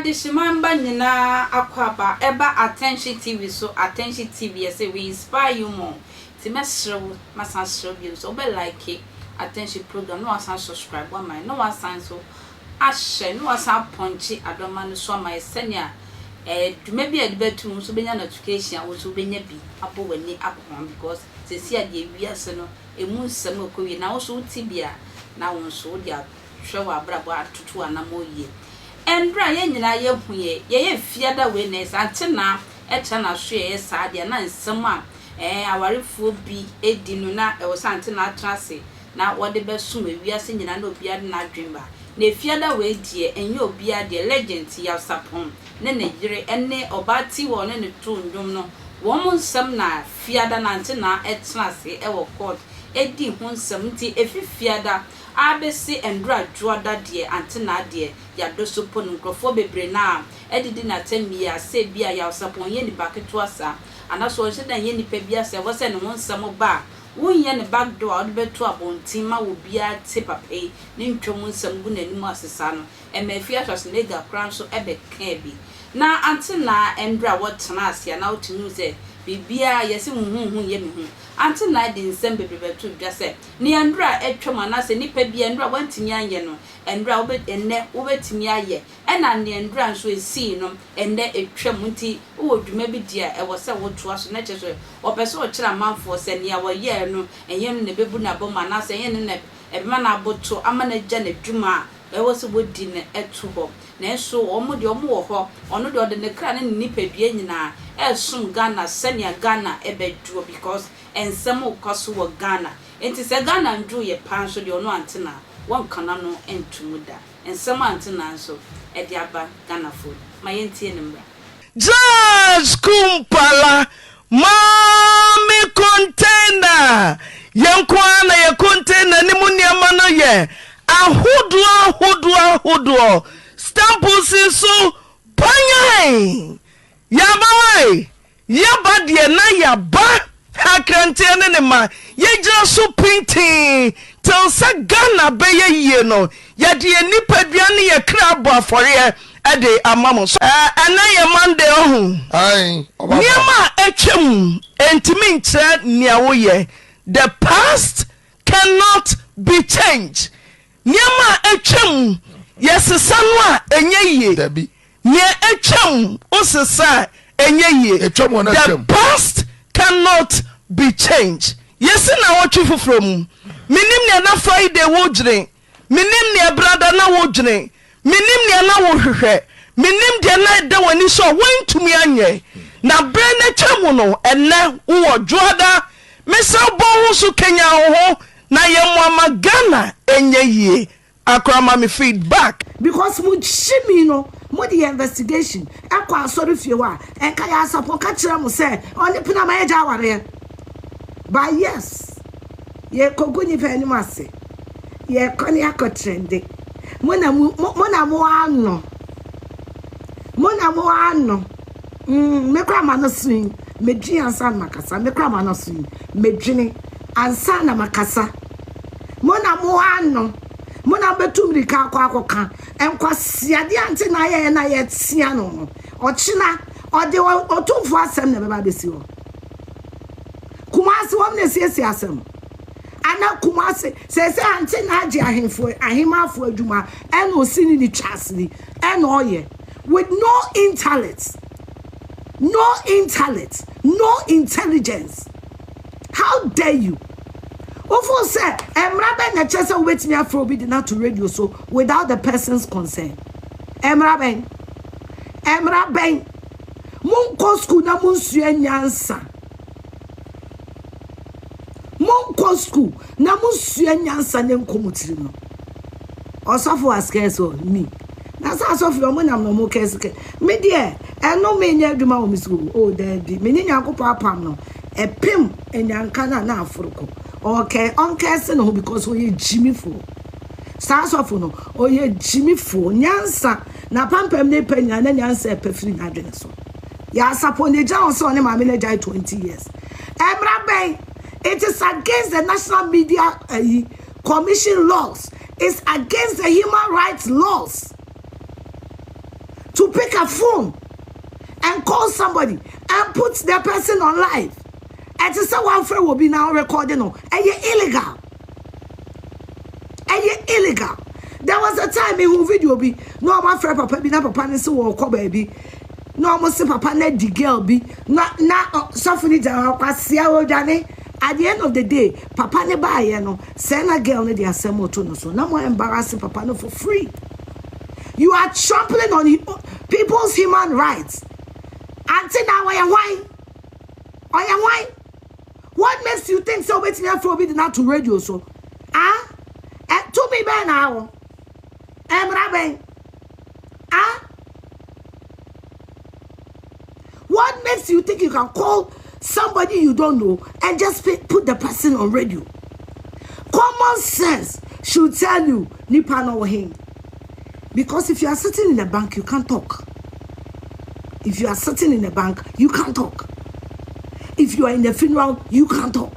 Adehyeman ba nyinaa akwaaba ɛba Attention TV so. Attention TV, yɛsɛ we inspire you more, nti mɛsrɛ wo, masan srɛ wo bio sɛ wobɛ like Attention program na wasan subscribe ama yɛn, na wasan nso ahyɛ, na wasan apɔnkye adɔma no so ama yɛ, sɛnea dwuma bi a yɛde bɛto mu nso wobɛnya notification a wo nso wobɛnya bi abɔ w'ani akɔ ho, because sɛsi a deɛ wiase no emu nsɛm a ɛkɔ wie na wo nso wote bi a, na wo nso wode ahwɛ wɔ abrabɔ atoto anammɔ yie. Ɛndra yɛn nyinaa yɛhu yɛ yɛyɛ Fiada wei na ɛsɛ ante na ɛkyerɛ n'aso yɛyɛ saa deɛ na nsɛm a awarefoɔ bi edi no na ɛwɔ sɛ ante na atena ase na wɔde bɛsom ewiase nyinaa na obiara de n'adwene ba. Na Efiada wei deɛ, ɛnyɛ obiara deɛ. Legend Yaw Sarpong ne ne yere ne ɔbaa Tiwa ɔne ne too nnwom no, wɔn nsɛm na Fiada na ante na ɛtena ase ɛwɔ court edi ho nsɛm. Nti efi Fiada abɛsi ndora Dwoada deɛ, ante na deɛ yɛadɔ so po no, nkurɔfoɔ bebree na ɛdidi n'atɛm yie asɛ bi a Yaw Sarpong nyɛ nipa ketewa saa, anaasɛ ɔnhyɛ da nyɛ nipa bi asɛ ɛwɔ sɛ ne ho nsɛm ba a, wonyɛ ne back door a wode bɛto abɔnten ma obiara te papa yi ne ntwam nsɛm gu n'anim ase saa no. Ɛma Afia Schwarzenegger koraa nso ɛbɛkaa bi. Na ante na mmerɛ a wɔtena ase a na wotumi hu sɛ biribiara yɛse huhuhu nyɛ me hu. Ante na de nsɛm bebree bɛto dwa sɛ nea mmerɛ a atwam anaasɛ nnipa bi a mmerɛ a wantumi anyɛ no, mmerɛ a wobɛ ɛnnɛ wobɛtumi ayɛ, ɛna nea mmerɛ nso esii no, ɛnnɛ atwam, nti wowɔ dwuma bi di a ɛwɔ sɛ wotoa so. Na kyerɛ sɛ ɔpɛ sɛ ɔkyerɛ amanfoɔ sɛ nea wɔyɛɛ no, ɛnyɛ no na ɛbɛbu n'aba mu anaasɛ ɛnyɛ no na ɛbɛma no aboto ama no agya n'adwuma a ɛwɔ sɛ wɔdi no ɛto hɔ. Nanso wɔn deɛ, wɔn wɔ hɔ. Ɔno deɛ, ɔde ne kra ne ne nipadua nyinaa ɛresom Ghana sɛnea Ghana ɛbɛdwoɔ, because nsɛm rekɔ so wɔ Ghana. Nti sɛ Ghana ndwo yɛ paa nso deɛ, ɔno ante na wɔnka n'ano nto da. Nsɛm ante na nso ɛde aba Ghanafoɔ ma yɛntie ne mmra. Jazz Kumpala Maame container. Yɛn nko ara na yɛ container ne mu nneɛma no yɛ ahodoɔ ahodoɔ ahodoɔ. Stamp si so panyan. Yaba wai, yaba deɛ na yaba. Akranteɛ ne ne ma yɛgyina so pintinn till sɛ Ghana bɛyɛ yie no, yɛde yɛn nipadua ne yɛn kra abɔ afɔreɛ de ama mo. So ɛnɛ yɛ Monday ɔho? Nneɛma a atwam ntumi nkyerɛ nea woyɛ. The past cannot be changed. Nneɛma a atwam yɛsesa no a, ɛnyɛ yie. Nea atwam wosesa a, ɛnyɛ yie. The past cannot be changed. Yɛsi nnawɔtwe foforɔ mu. Menim nea na Friday wodwene. Menim nea Brada na wodwene. Menim nea na wohwehwɛ. Menim deɛ na ɛda w'ani so a woantumi anyɛ. Na berɛ no atwa mu no, ɛnnɛ wowɔ Dwoada. Mesrɛ wo bɔ wo ho so, kanyan wo ho na yɛ mmoa ma Ghana ɛnyɛ yie. Akora ma me feedback. Because mo gyimi no mo de yɛ investigation ɛkɔ asɔre fie hɔ a, ɛnka yɛ asapɔ ka kyerɛ mo sɛ ɔne pena ma yɛgya awareɛ. But yes, yɛkɔgu nipa anim ase, yɛkɔ ne akɔ trende. Mo na mo mo na mo ano, mo na mo ano. Me kora ma no so yi, medwene ansa na makasa. Me kora ma no so yi, medwene ansa na makasa. Mo na mo ano, mo na mobɛtu mmirika akɔ akɔka nkwasiadeɛ ante na ayɛyɛ na yɛtea no no. Ɔkyena ɔde Otumfoɔ asɛm na ɛbɛba abɛsi hɔ. Kumase wɔn na esiesie asɛm. Ana Kumase sɛ ante na agye ahemfo ahemafo adwuma ɛna osi ne ne twa asiri ɛna ɔyɛ with no intellect, no intellect, no intelligence. How dare you? Wofo sɛ mmara bɛn na ɛkyerɛ sɛ wobɛtumi afrɛ obi de no ato radio so without the person's consent? Mmara bɛn? Mmara bɛn? Monkɔ school na monsua nyansa. Monkɔ school na monsua nyansa ne nkɔ mo tirim no. Ɔsɔfo askɛ sɛ me na sɛ asɔfo ɔmo nam na ɔmo kɛse kɛ me deɛ, ɛno menyɛ adwuma wɔ me school o. Daabi, me ne Nyankopɔn apam no ɛpem anyanka no a na aforo kɔ. Ɔkɛ ɔnkɛse ne ho because ɔyɛ gyimifoɔ. Saa asɔfo no, ɔyɛ gyimifoɔ. Nyansa na pampam ne pɛ nyinaa na nyansa ɛpɛ firi n'adwene so. Yɛ asapɔ ne gya wɔ sɛ ɔne maame no agyae 20 years. Ɛmmra bɛn? It is against the National Media Commission laws. It's against the human rights laws. to pick a phone and call somebody and put the person on live? Ɛte sɛ wafrɛ wɔ bi na ɔrekɔde no. Ɛyɛ illegal. Ɛyɛ illegal. There was a time mehu video bi na ɔmo afrɛ papa bi na papa no sɛ wɔrekɔ baabi na ɔmo se papa no adi girl bi na na sɔfo no gyina hɔ kwasia odwane. At the end of the day, papa ne baayɛ no sɛ na girl no de asɛm to no so na mo embarrass papa no for free. You are trampling on people's human rights. Ante na wɔyɛ hwan? Ɔyɛ hwan? What makes you think sɛ wobɛtumi afrɛ obi de no ato radio so? Ah, tumi bɛn na awɔ? Mmara bɛn? Ah, what makes you think you can call somebody you don't know and just put the person on radio? Common sense should tell you nipa no wɔ he. Because if you are sitting in a bank, you can't talk. If you are sitting in a bank, you can't talk. If you are in a funeral, you can't talk.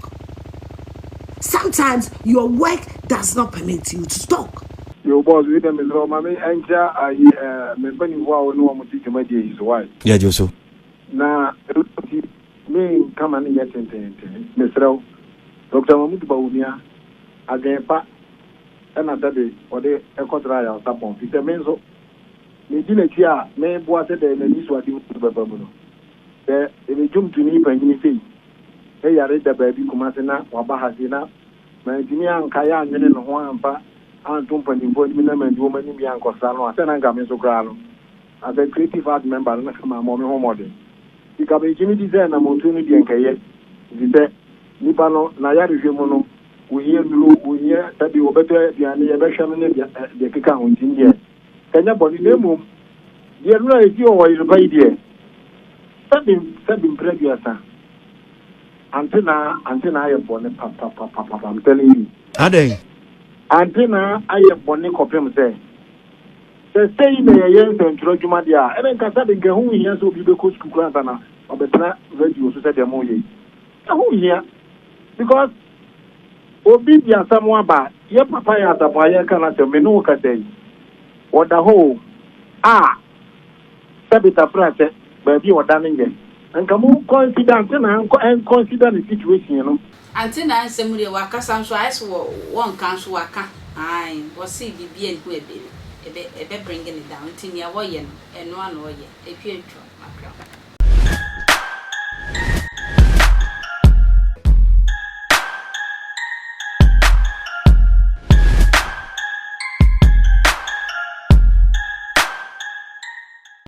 Sometimes your work does not permit you to talk. Yo boss, wei dɛ mesrɛ wo ma me ɛnkyɛ ayi ɛɛ me mpanimfoɔ a wɔne wɔn te dwumadie yi so why? Yɛgye so. Na ɛno nti me nka ma no nyɛ tententen. Mesrɛ wo, Dr. Mahmoud Bawumia, adwene pa ɛna sɛbe ɔde ɛkɔsra Ayansapɔn fi sɛ me nso medi n'akyi a meboa sɛ dɛn n'ani so ade hu bɛba mu no. Sɛ ɛbɛdwomtoni panyini sei ɛyare da baabi Kumase na waba ha sei na mantumi ankaeɛ annwene ne ho amfa anto mpanimfoɔ anim na mandi wɔn anim yɛ ankɔsra no a, sɛ na nka me nso koraa no as a creative art member no na nka mammɔ me ho mmɔden. Nti ka metumi di sɛ anammɔntuo no deɛ nka ɛyɛ, ɛfiri sɛ nipa no n'ayarehwɛ mu no wɔhia nnuro, wɔhia sɛdeɛ wɔbɛtɔ aduane, yɛbɛhwɛ no ne deɛ ɛkeka ho nti deɛ ɛnyɛ bɔne na mmom deɛ nnuro a ɛsi wɔ wɔ yere pa yi deɛ sɛbe sɛbe mprɛ aduasa ante na ante na ayɛ bɔne papapapapa I'm telling you. Adɛn? Ante na ayɛ bɔne kɔpem sɛ sɛ sei na yɛyɛ nsɛntwerɛ adwuma deɛ a ɛne nka sɛbe nka ɛho nhia sɛ obi bɛkɔ sukuu koraa ansa na ɔbɛtena radio so sɛdeɛ moyɛ yi. Ɛho nhia because obi de asɛm aba yɛ papa yɛ asafo a yɛka no asɛm me ne wo kasa yi ɔda hɔ o a sɛbe tafra sɛ baabi a ɔda no nyɛ nka mo consider ante na ɛnconsider ne situation no. Ante na nsɛm deɛ wakasa nso ayɛ sɛ wɔ wɔnka nso waka ae wɔse biribi a nhu ɛbɛ ɛbɛ ɛbɛ bring ne down nti nea wɔyɛ no ɛno ano ɔyɛ ɛtwa ntwa makra.